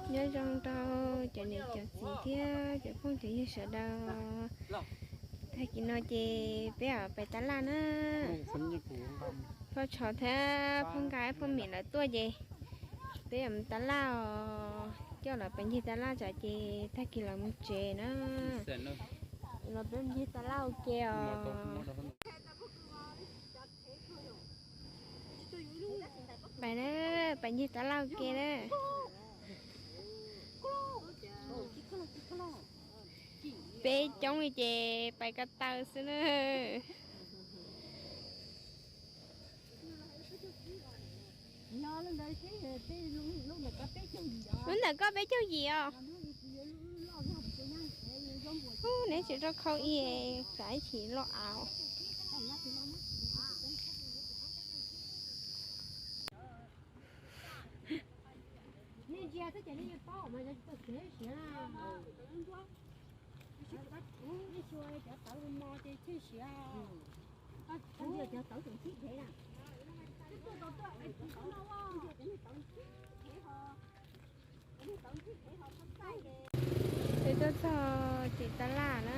Nyob zoo rau cov niam cov txiv thiab cov phooj cov ywg sawv daws. Tag kis no ces peb pais tab laj na. Phauj Tshov thiab phauj Nkaj phauj Mim lawv tuaj ces peb mus tab laj os, coj lawv pais ncig tab laj tsam ces tag kis lawv mus tsev na. Los peb ncig tab laj ua ke os. Pais na, pais ncig tab laj ua ke na. Peb coob li ces pais ko taw xwb na. Lub ntawm koj peb caug yim os. Neb tsis rau khau i, kav ib chim loj av. Nej ntsia xwb ces nej yeej paub mas yog tsis tau txiav siav na. Nej xyuas cov tawv mos ces tsheej siav. Cov tawv tseem thib dhev na. Peb tuaj txog tim tab laj na.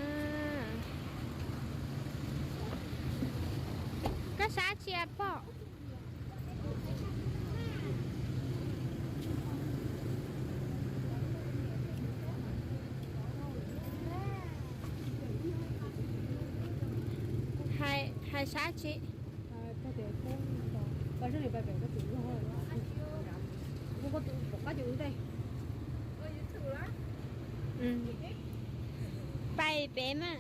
Koj sab tsi pog? Hais sab tsi? Pais pem mas.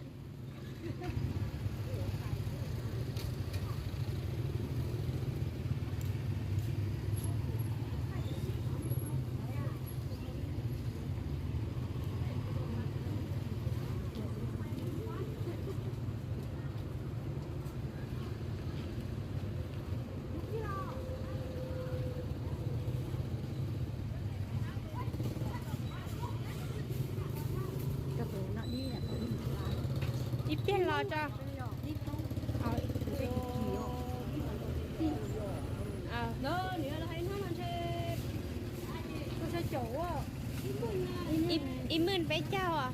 Ib pliag los tso. Ib maj peb caug.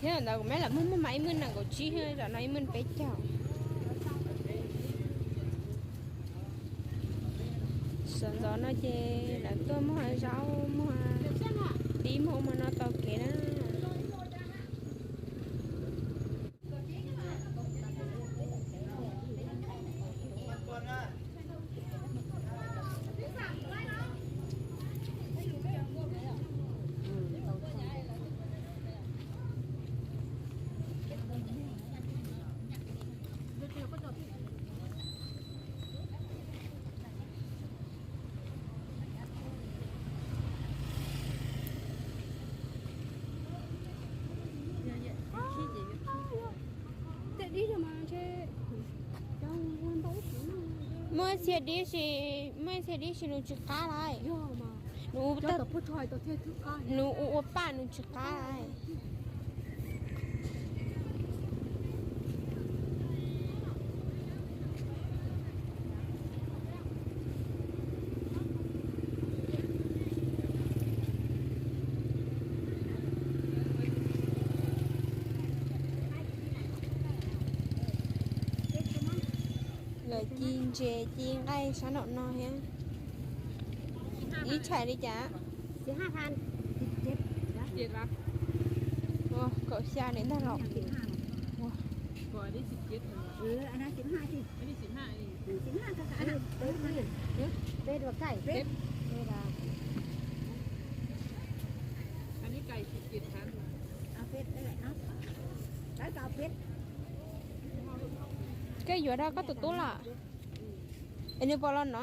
Thiab ntawd kuv meb lam muag muag mas ib maj nees nkaum tsib, tam no ib maj peb caug. Sawv ntxov no ces lawv tuaj muag zaub muag dib muag ub muag no taug kev na. Muaj txhia dib si, muaj txhia dib si nws tsis qab lawm. Nws ua paj nws tsis qab lawm. Lawv ci ntses ci nqaij sab nraum no thiab. Ib tshais li cas? Kaum xya li ntag los. Koj yuav rau koj tus tub los? Es nws puas los no?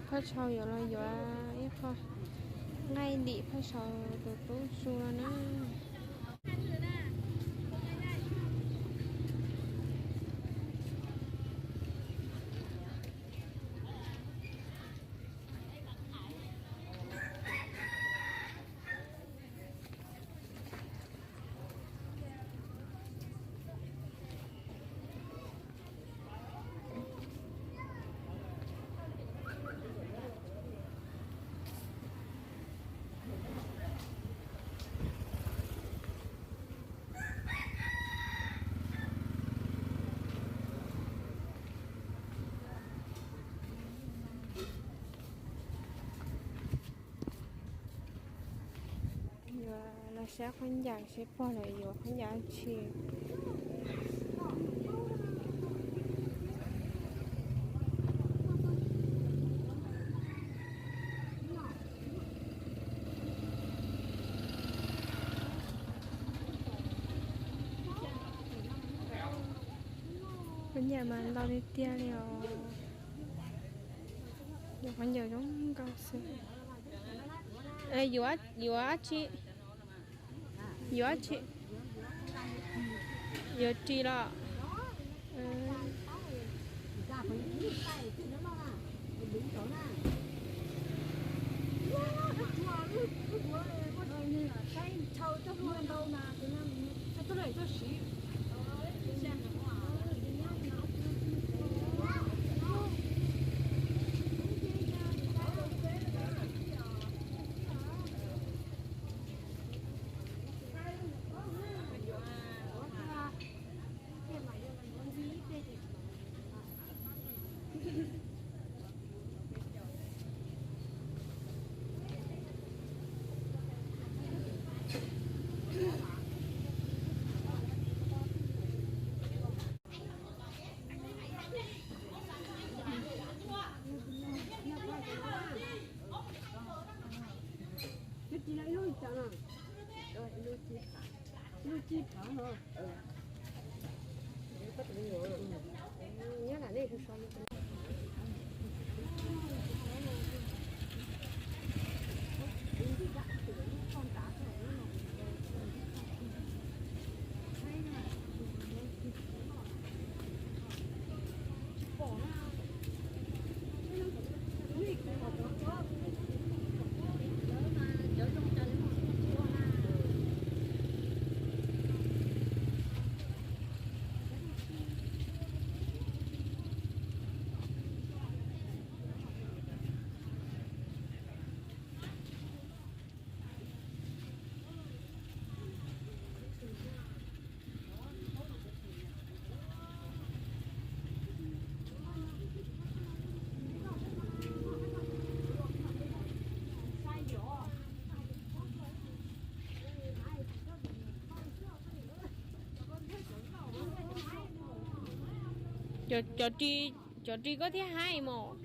Phaj Tshau yuav los yuav ib qho nqaij dim Phaj Tshau tus tub su no na. Yuav los saib qhov ncauj seb pog lawv yuav qhov ncauj tsi. Qhov ncauj mas ntau tiag tiag li os. Yuav qhov ncauj zoo nkauj xwb. Yuav, yuav tsi? Yuav tsi? Yuav ris los? Ib lub li cas na? Ib lub tsib phav no. Cov ris, cov ris koj thiaj haib mos.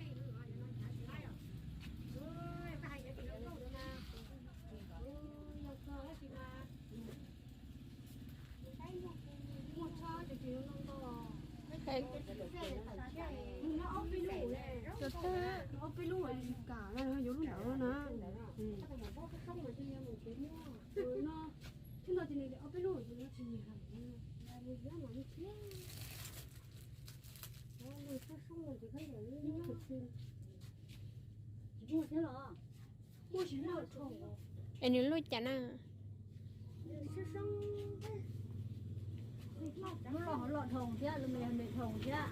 Cov tag. Es nws luaj cas na? Lub los loj dhau thiab, lub me me dhau thiab.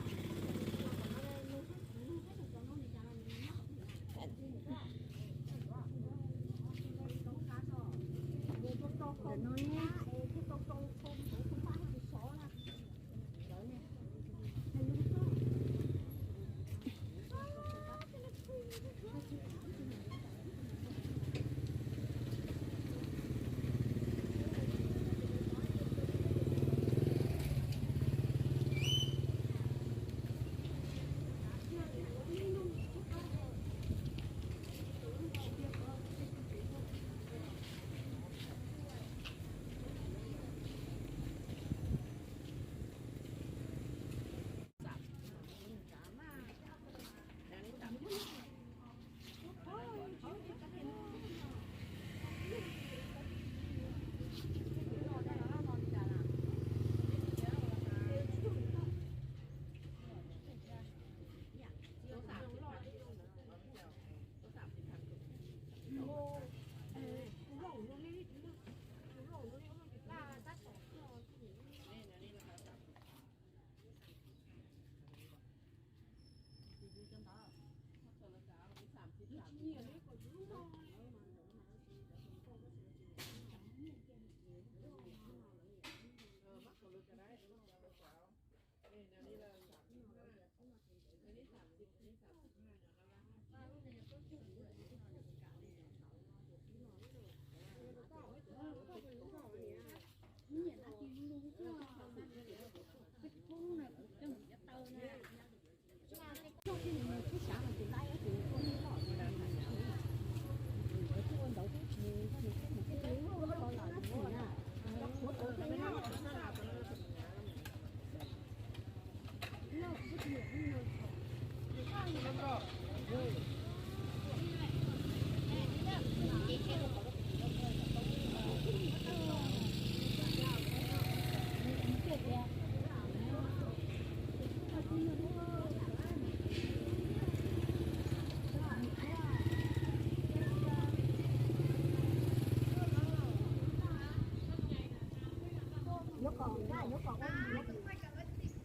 Yuav kom, yuav kom ua,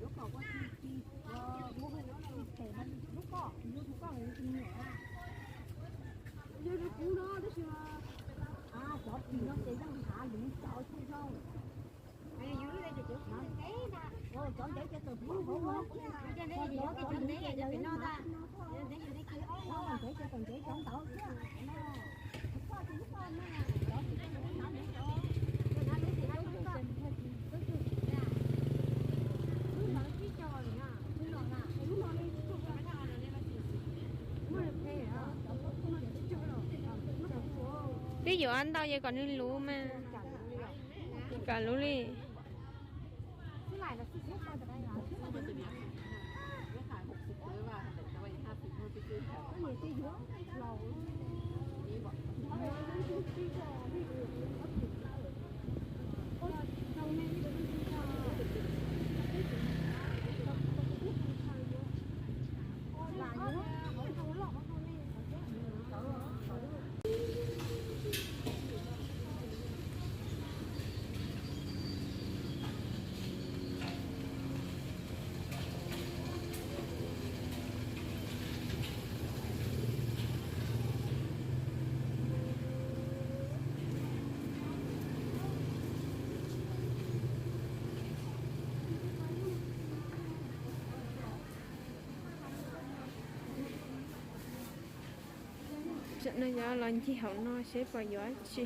yuav kom ua, ua hu no, ua phem no, hlub koj, hlub koj, hlub koj, hlub koj, hlub koj, hlub koj. Cov pim no ces yeej hav luv cov xwb zoo. Cov ntev ces tawm pem no, cov ntev ces tawm pem no ntag. Ntev ces tawm ntev cov ntawd thiab. Twb yuav ntau ces kom nws luv mas. Kom luv li. Tam no yog los ncig hauv no seb puas yuav tsi.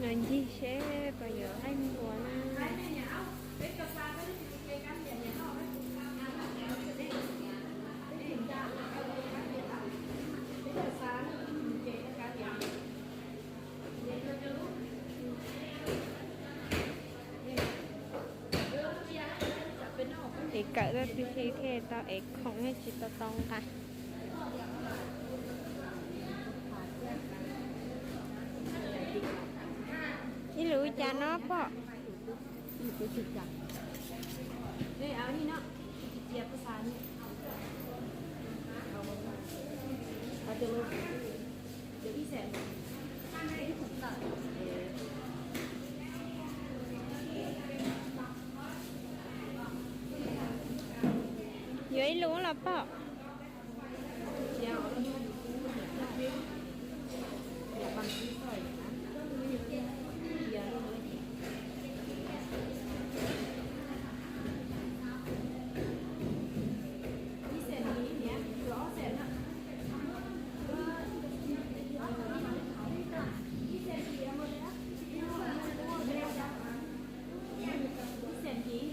Ncig seb puas yuav qaij npua na. Es kawm tau twg thiaj tau es khoom thiab tsis tau tau nqa. Ib lus cas no pom? Yuav ib lus los pom? Ib xees yim, ib xees yim,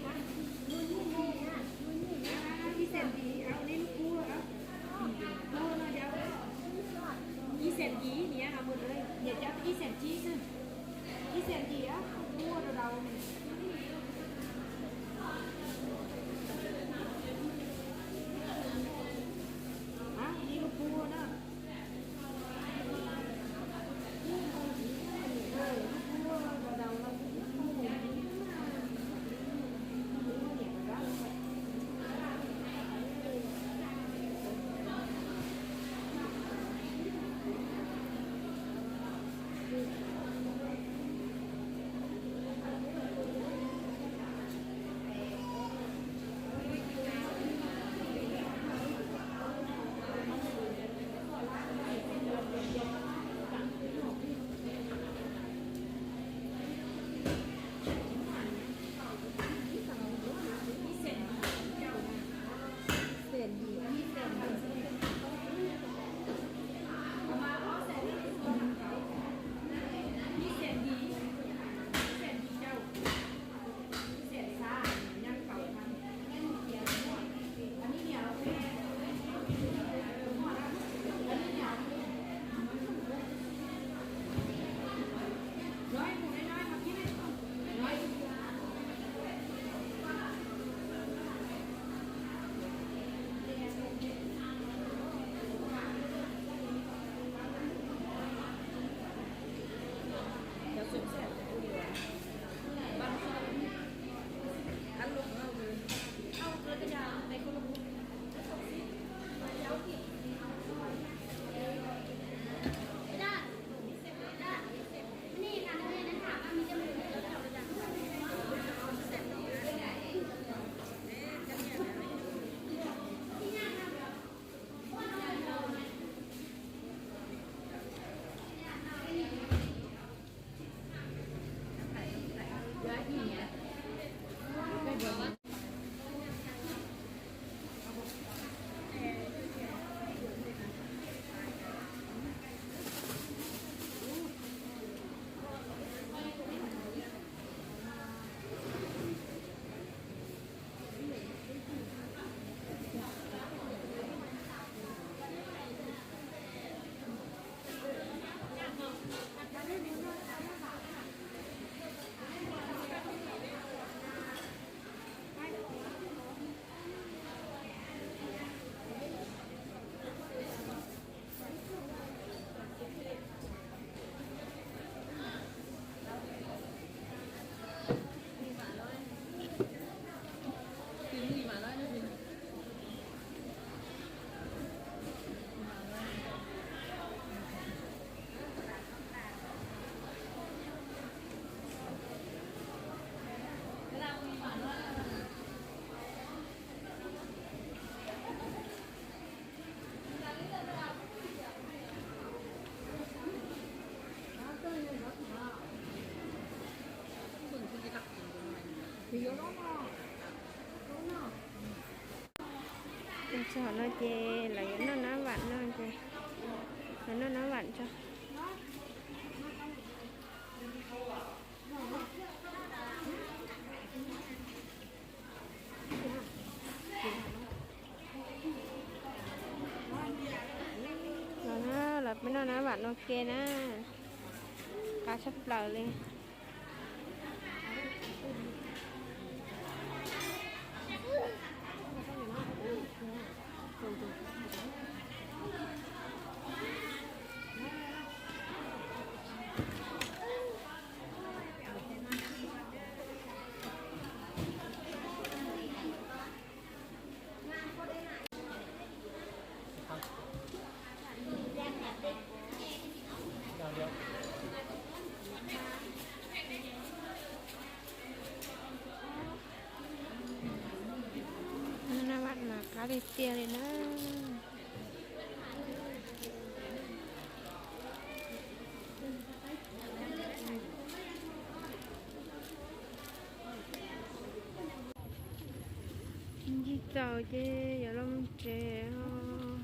ib xees yim niam, niam cov ib xees tsib xwb, ib xees yim, ib lub pua rau daus, ib lub pua na. Txog no ces lawv yuav noj nab vam no ces, lawv noj nab vam tso. Na, vam no ke na, qab tshaj plaws li. Nab vaj mas qab tiag tiag li na. Ncig txaus ces yuav los mus tsev os.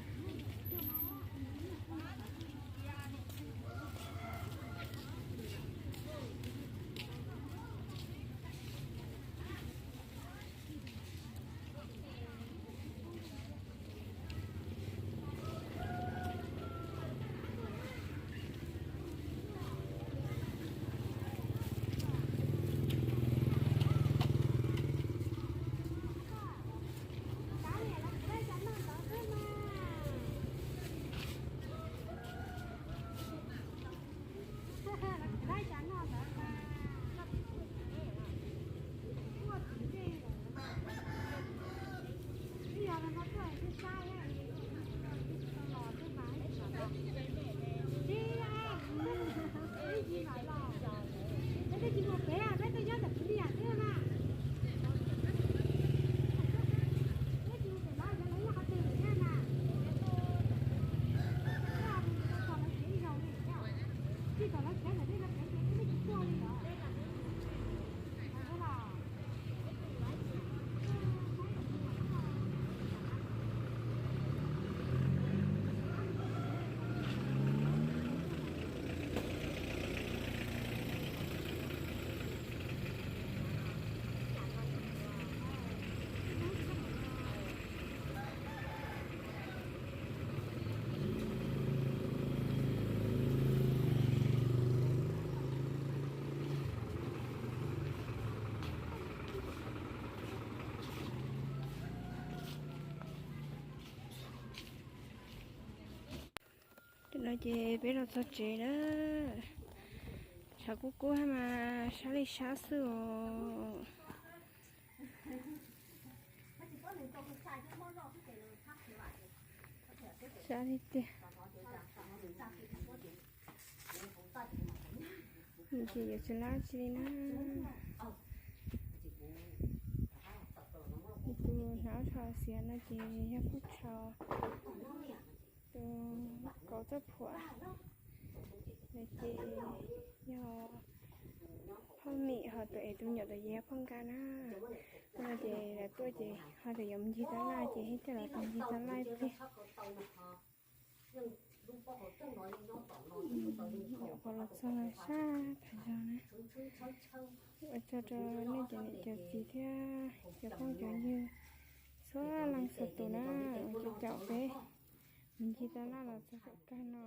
Tam no ces peb los txog tsev na. Tshav kub kub mas sab li sab xwb os. Sab li tiag. Ces yuav tsis lab tsi li na. Tus hnav ub tshau xiav no ces yog phauj tshau. Tus kauv txoj phuam no ces yog phauj Mim, ho tus es tus me nyuam ntawd ces yog phauj Nkaj na. No ces lawv tuaj ces ho tias yuav mus ncig tab laj ces thiaj los mus ncig tab laj ib pliag. Nyuam qhuav los txog sab tag zog na. Ua tsaug rau nej cov niam cov txiv thiab cov phooj cov ywg txhua leej txhua tus na, uas caum peb mus ncig tab laj los txog thaum kawg no.